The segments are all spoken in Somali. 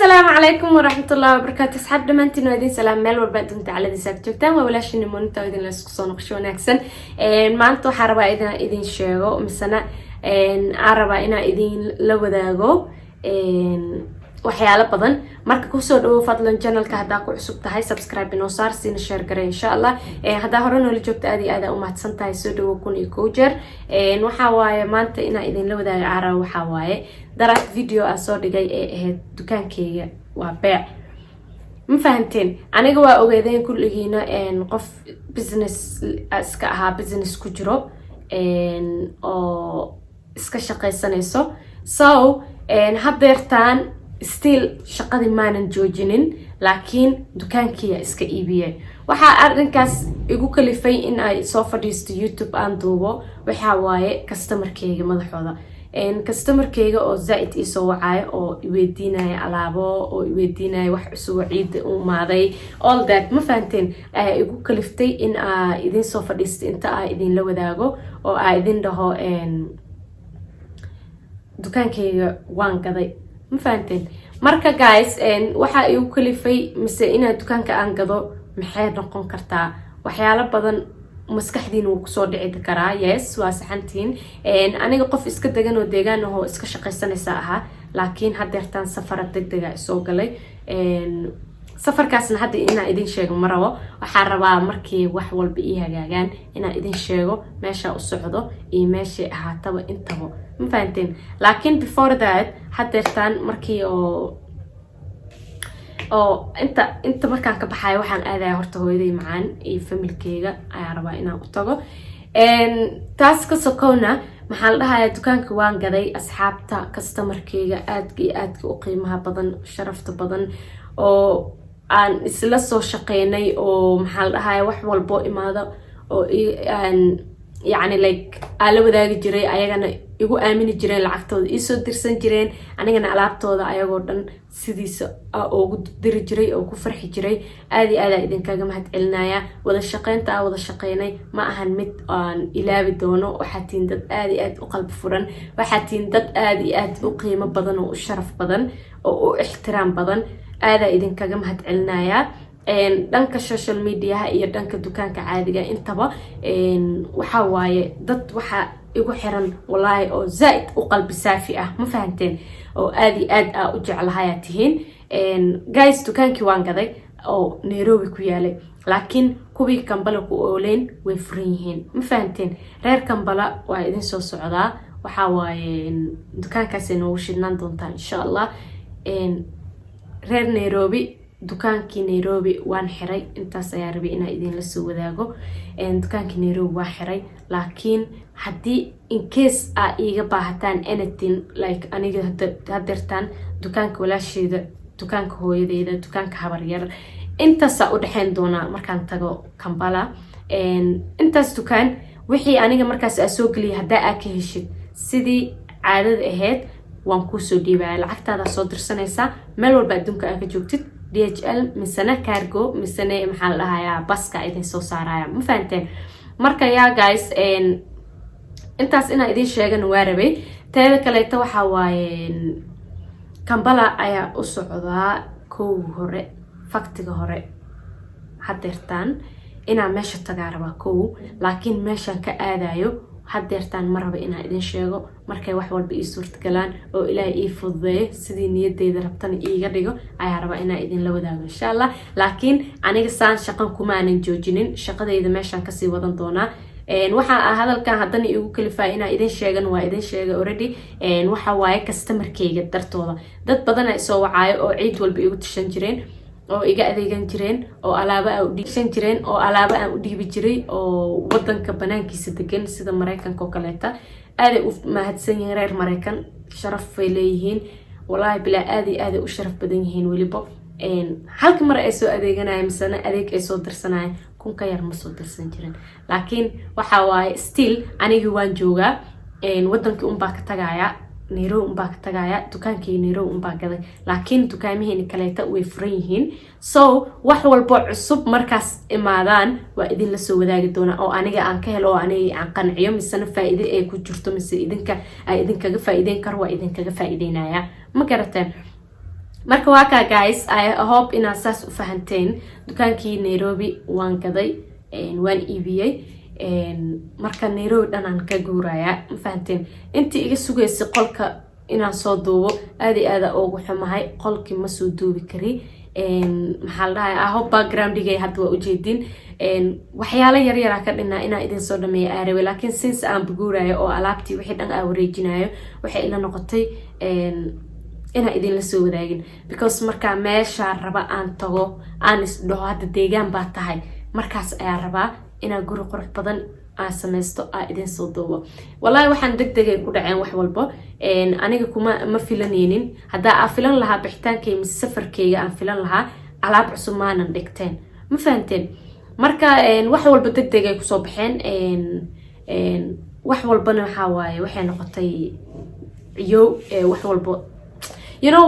Asalaamu calaykum waraxmatullahi wabarakaatu. Asxaab, dhammaantiin waa idin salaam meel walba adduunka caladiisa aad joogtaan. Waa walaashini Monita oo idin la isku soo noqosho wanaagsan. Maanta waxaa rabaa inaan idin sheego, misena aan rabaa inaan idin la wadaago waxyaalo badan. Marka kusoo dhawo fadlan channelka. Haddaa ku cusub tahay, subscribe inoo saar, siina share gare insha Allah. Haddaa hore noola joogta, aad iyo aad aa umahadsan tahay. Soo dhawo 1001 jeer. Waxaa waaye maanta inaan idinla wadaago aan rabo, waxaa waaye daraad video aa soo dhigay ee ahayd "Dukaankeyga waa beec". Ma fahanteen? Aniga waa ogeedeen kulligiina, qof business iska ahaa, business ku jiro oo iska shaqaysanayso. So haddeertaan still shaqadii maanan joojinin, laakiin dukaankiya iska iibiyay. Waxaa arrinkaas igu kalifay in ay soo fadhiisto YouTube aan duubo, waxaa waaye customerkeyga madaxooda, customerkeyga oo zaa-id iisoo wacaayo oo iweydiinaya alaabo, oo iweydiinaya wax cusub oo ciida u imaaday, all that. Ma fahanteen? Ayaa igu kaliftay in aa idin soo fadhiisto, inta aa idinla wadaago oo aa idin dhaho "Dukaankeyga waan gaday". Ma fahanteen? Marka guys, waxaa igu kalifay mise inaa dukaanka aan gado maxay noqon kartaa? Waxyaalo badan maskaxdiina wuu kusoo dhici karaa. Yes, waa saxantiin. Aniga qof iska degan oo deegaan ahoo iska shaqaysanaysa ahaa, laakiin haddeertaan safara deg dega isoo galay. Safarkaasna hadda inaan idin sheego ma rabo. Waxaa rabaa markii wax walba ii hagaagaan inaan idin sheego meesha u socdo iyo meeshay ahaataba intaba. Ma fahanteen? Laakiin before that, haddeertaan markii oo inta markaan ka baxayo, waxaan aadaya horta hooyaday macaan iyo familkeyga ayaa rabaa inaan u tago. Taas ka sokowna, maxaa la dhahayaa, dukaanka waan gaday. Asxaabta, customerkeyga aadka iyo aadka u qiimaha badan, sharafta badan, oo aan isla soo shaqeynay, oo maxaa la dhahaya, wax walbo imaado oo aan yacni like aan la wadaagi jiray, ayagana igu aamini jireen, lacagtooda iisoo dirsan jireen, anigana alaabtooda ayagoo dhan sidiisa ugu diri jiray oo ku farxi jiray, aad iyo aadaa idinkaga mahad celinaya. Wada shaqeynta aa wada shaqeynay ma ahan mid aan ilaabi doono. Waxaa tihiin dad aad iyo aad u qalbi furan, waxaa tihiin dad aad iyo aad u qiimo badan oo u sharaf badan oo u ixtiraam badan. Aadaa idinkaga mahad celinaya. Dhanka social mediaha iyo dhanka dukaanka caadiga intaba, waxaa waaye dad waxaa igu xiran walaahi oo zaa-id u qalbi saafi ah. Ma fahanteen? Oo aad iyo aad aa u jeclahayaa tihiin. Guys, dukaankii waan gaday oo Nairobi ku yaalay, laakiin kuwii Kambala ku ooleyn way furan yihiin. Ma fahanteen? Reer Kambala waa idin soo socdaa. Waxaa waaye dukaankaasay noogu shidnaan doontaa insha Allah. Reer Nairobi, dukaankii Nairobi waan xiray. Intaas ayaa rabay inaa idinla soo wadaago. Dukaankii Nairobi waa xiray, laakiin haddii incase aa iiga baahataan anything, like aniga hadeertaan dukaanka walaasheeda, dukaanka hooyadeyda, dukaanka habaryar, intaasaa u dhexeyn doonaa markaan tago Kambala. Intaas dukaan wixii aniga markaas aa soo geliyay, haddaa aa ka heshid, sidii caadada ahayd waan kuusoo dhiibaya. Lacagtaadaa soo dirsanaysaa meel walba adduunka aa ka joogtid. DHL misena cargo misene maxaa la dhahayaa, baska idin soo saaraya. Ma fahanteen? Marka yaa guys, intaas inaan idiin sheegana waa rabay. Teeda kaleeto, waxaa waaye Kambala ayaa u socdaa. Kow hore, faktiga hore, hadeertaan inaan meesha tagaa rabaa kow, laakiin meeshaan ka aadayo hadeertaan ma raba inaan idin sheego. Markay wax walba ii suurtagalaan oo Ilaahay ii fududeeyo, sidii niyadeyda rabtana iiga dhigo, ayaa rabaa inaan idinla wadaago insha Allah. Laakiin aniga saan shaqan kuma aanan joojinin, shaqadayda meeshaan kasii wadan doonaa. Waxa hadalkan haddana iigu kalifaya inaan idin sheegan, waa idin sheegay already, waxa waaye customerkeyga dartooda. Dad badana isoo wacaayo oo ciid walba igu tashan jireen, oo iga adeegan jireen, oo alaaba aan udhiibsan jireen, oo alaaba aan u dhiibi jiray, oo wadanka banaankiisa degan, sida Mareykanka oo kaleeta. Aaday u mahadsan yihiin reer Mareykan, sharaf bay leeyihiin walaahi bilaa, aad iyo aaday u sharaf badan yihiin. Weliba halka mar ay soo adeeganaya misena adeeg ay soo dirsanaya, 1000 ka yar ma soo dirsan jirin. Laakiin waxa waaye still anigii waan joogaa, wadankii unbaa ka tagaya, Nairobi unbaa ka tagaya, dukaankii Nairobi unbaa gaday, laakiin dukaamaheeni kaleeta way furan yihiin. So wax walbo cusub markaas imaadaan waa idinla soo wadaagi doonaa, oo aniga aan ka helo, oo aniga aan qanciyo, misena faa-iide ay ku jirto, mise idinka ay idinkaga faa-iideyn karo, waa idinkaga faa-iideynaya. Ma garateen? Marka waa kaa, guys. I hope inaad saas u fahanteen. Dukaankii Nairobi waan gaday, waan iibiyey. Marka Nairobi dhan aan ka guurayaa, ma fahanteen? Intii iga sugaysay qolka inaan soo duubo, aada iyo aada ugu xumahay, qolkii ma soo duubi kari. Maxaa la dhahay, I hope backgroundigay hadda waa ujeedin. Waxyaalo yaryaraa ka dhinaa inaan idin soo dhameeya aa rabay, laakiin since aan buguurayo oo alaabtii wixii dhan aa wareejinayo, waxay ila noqotay inaan idinla soo wadaagin, because markaa meeshaa raba aan tago, aan isdhaho hadda deegaan baa tahay, markaas ayaa rabaa inaa guri qurux badan aan sameysto, aa idin soo duubo. Wallahi waxaan deg degay ku dhaceen wax walbo. Aniga kuma ma filaneynin. Haddaa aa filan lahaa bixitaankayga mise safarkayga aan filan lahaa, alaab cusub maanan dhigteen, ma fahanteen? Marka wax walba deg deg ay kusoo baxeen. Wax walbana waxaa waaye waxay noqotay ciyow. Wax walbo,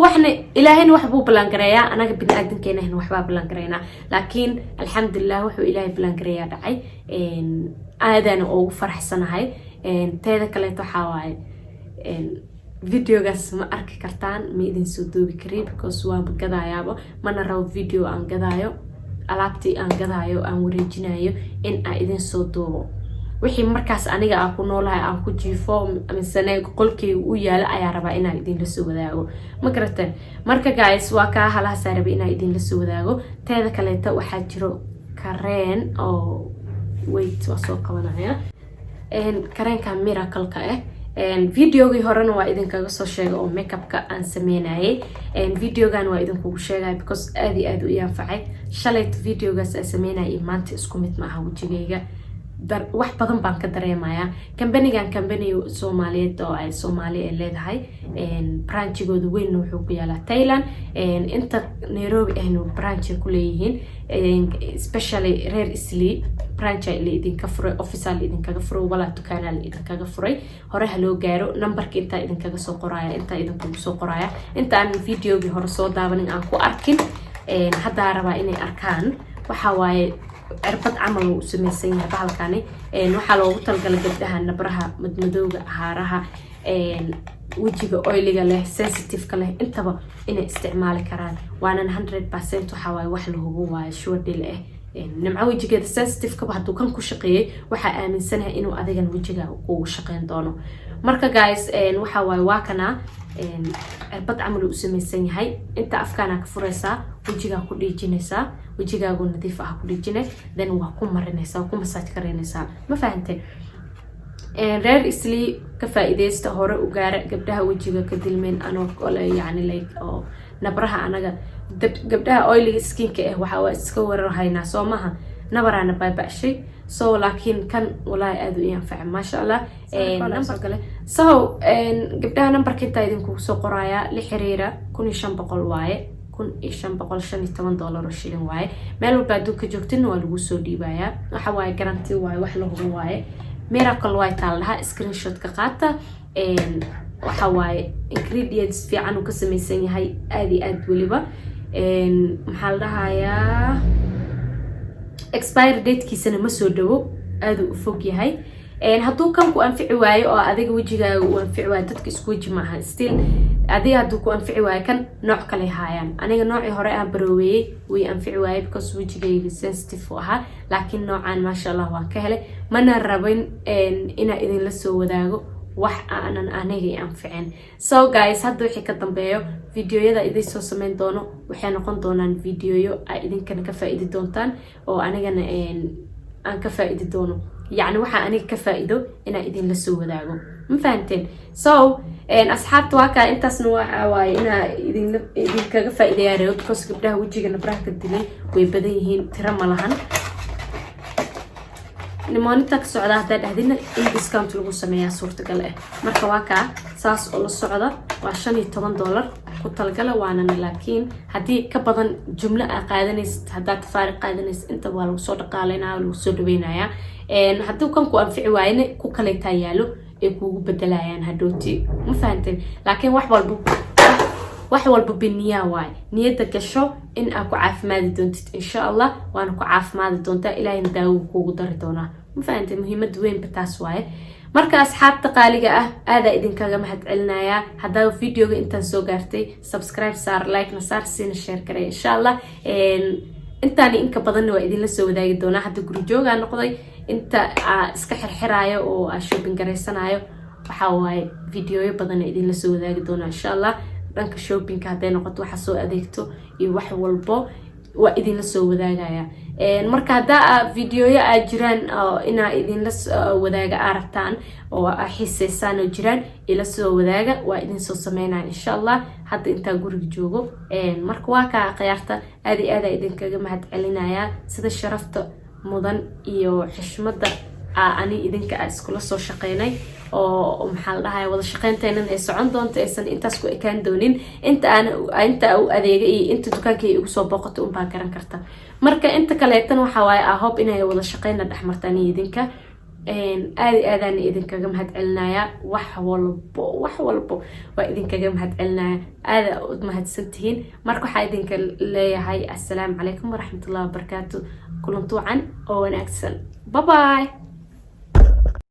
waxna Ilaahayna wax buu ballaangareeyaa, anaga bini aadamkeenahna waxbaa ballaangareynaa. Laakiin alxamdulilah, wuxuu Ilaahay ballaangareeyaa dhacay, aadaana ugu faraxsanahay. Teeda kaleeto waxaa waaye, videogaas ma arki kartaan, ma idin soo duubi kari, because waanba gadaayaaba. Mana rabo video aan gadaayo, alaabtii aan gadaayo, aan wareejinayo, in aan idin soo duubo. Wixii markaas aniga aan ku noolahay, aan ku jiifo, misene qolkeyga u yaalo ayaa rabaa inaan idinla soo wadaago, ma garateen? Marka guys, waa kaa halahaasaa rabay inaan idinla soo wadaago. Teeda kaleeta waxaa jiro kareen oo, wait, waa soo qabanaya, kareenka Miracle-ka ah. Videogii horena waa idinkaga soo sheegay oo makeupka aan sameynayay. Videogan waa idinkugu sheegaya because aad iyo aad u i anfacay. Shalayto videogaas aan sameynayay iyo maanta isku mid ma aha. Wejigayga wax badan baan ka dareemayaa. Kambanigan kambani Soomaaliyeed oo ay Soomaali ay leedahay, branchigooda weynna wuxuu ku yaalaa Thailand. Inta Nairobi ahna branch ay ku leeyihiin, especially reer Islii branch la idinka furay, office la idinkaga furay, walaa dukaana la idinkaga furay. Hore ha loo gaaro. Numberka intaa idinkaga soo qoraya, intaa idinkugu soo qoraya. Inta aan videogii hore soo daawanin, aan ku arkin, haddaa rabaa inay arkaan. Waxa waaye cirbad camal uu samaysan yahay bahalkani. Waxaa loogu talagalay gabdhaha nabraha madmadowga, haaraha wejiga, oilyga leh, sensitiveka leh, intaba inay isticmaali karaan. Waanan 100% waxaa waaye wax la hubo waaye, sure deal ah. Nimco wejigeeda sensitivekaba hadduu kan ku shaqeeyey, waxaa aaminsanahay inuu adigan wejiga kugu shaqeyn doono. Marka guys, waxa waaye waa kana cirbad camal uu u samaysan yahay. Inta afkaana ka furaysaa, wejigaa ku dhiijinaysaa, wejigaagu nadiif ah ku dhiijine, then waa ku marinaysaa, waa ku massage garaynaysaa, ma fahantay? Reer Islii, ka faa-iideysta, hore u gaara. Gabdhaha wejiga ka dilmeen anoo kale, yacni like oo nabraha, anaga gabdhaha oilyga skinka ah waxa waa iska weerar soo maha, nabaraana baaba'shay. So laakiin kan walaahi aada u ii anfacay, maasha Allah. Number kale, so gabdhaha numberka intaa idinkugu soo qorayaa, la xiriira. 1500 waaye, $1515 oo shilin waaye. Meel walba adduunka joogtina waa lagu soo dhiibayaa. Waxa waaye guarantee waaye, wax la hubo waaye. Miracle White aa la dhahaa. Screenshot ka qaata. Waxa waaye ingredients fiican uu ka samaysan yahay, aada iyo aad weliba. Maxaa la dhahayaa, expire datekiisana ma soo dhawo, aada u fog yahay. Hadduu kan ku anfici waayo oo adiga wejigaaga uu anfici waayo, dadka isku weji maaha. Still adiga hadduu ku anfici waayo, kan nooc kale haayaan. Aniga noocii hore aan barooweeyey way anfici waayey because wejigayga sensitive u ahaa, laakiin noocan maasha Allah waan ka helay. Mana rabin inaa idinla soo wadaago wax aanan aniga anficin. So guys, hadda wixii ka dambeeyo videoyada idin soo sameyn doono waxay noqon doonaan videoyo ay idinkana ka faa-iidi doontaan oo anigana aan ka faa-iidi doono. Yacni waxaa aniga ka faa-iido inaan idinla soo wadaago, ma fahanteen? So asxaabta, waa kaa. Intaasna waxa waaye inaa idinkaga faa-iideeyaa rabo, because gabdhaha wejiga nabraha ka dilay way badan yihiin, tiro ma lahan. Nimooninta ka socda haddaa dhahdina, in discount lagu sameeyaa suurtagal ah. Marka waa kaa, saas oo la socda. Waa $15 ku talagala waanana, laakiin haddii ka badan jumlo aa qaadanaysid, haddaad tafaariq qaadanaysid, inta waa lagu soo dhaqaaleynaya, lagu soo dhaweynayaa. Hadduu kan ku anfici waayena, ku kaleetaa yaalo ay kuugu bedelayaan hadhooti, ma fahanteen? Laakiin wax walba biniyaa waaye. Niyadda gasho in aa ku caafimaadi doontid, insha Allah waana ku caafimaadi doontaa. Ilaahayna daawo kuugu dari doonaa, ma fahantay? Muhiimada weynba taas waaye. Marka asxaabta qaaliga ah, aadaa idinkaga mahad celinayaa. Haddaa videoga intaan soo gaartay, subscribe saar, like-na saar, siina share garay. Insha Allah intaani inka badanna waa idinla soo wadaagi doonaa. Hadda guri joogaa noqday, inta aa iska xirxiraayo oo aa shopping garaysanayo, waxaa waaye videoyo badanna idinla soo wadaagi doonaa, insha Allah. Dhanka shoppingka hadday noqoto, waxa soo adeegto iyo wax walbo waa idinla soo wadaagaya. Marka haddaa videoyo aa jiraan inaa idinla wadaaga aa rabtaan oo aa xiiseysaan oo jiraan, ila soo wadaaga, waa idinsoo sameynaya, insha Allah, hadda intaa guriga joogo. Marka waa kaa khiyaarta, aad iyo aada idinkaga mahad celinayaa sida sharafta mudan iyo xishmada ani idinka aa iskula soo shaqeynay, oo maxaa la dhahaya, wada shaqeynteenan ay socon doonto, aysan intaas ku ekaan doonin. Inta aan inta u adeega iyo inta dukaankay igu soo booqato unbaa garan karta. Marka inta kaleetan waxa waaye, I hope inay wada shaqeyna dhex martaan idinka. Aad iyo aadaan idinkaga mahad celinayaa. Wax walbo, wax walbo waa idinkaga mahad celinaya. Aada u mahadsantihiin. Marka waxaa idinka leeyahay, assalaamu calaykum waraxmatullahi wabarakaatu. Kulantuucan oo wanaagsan. Bye bye.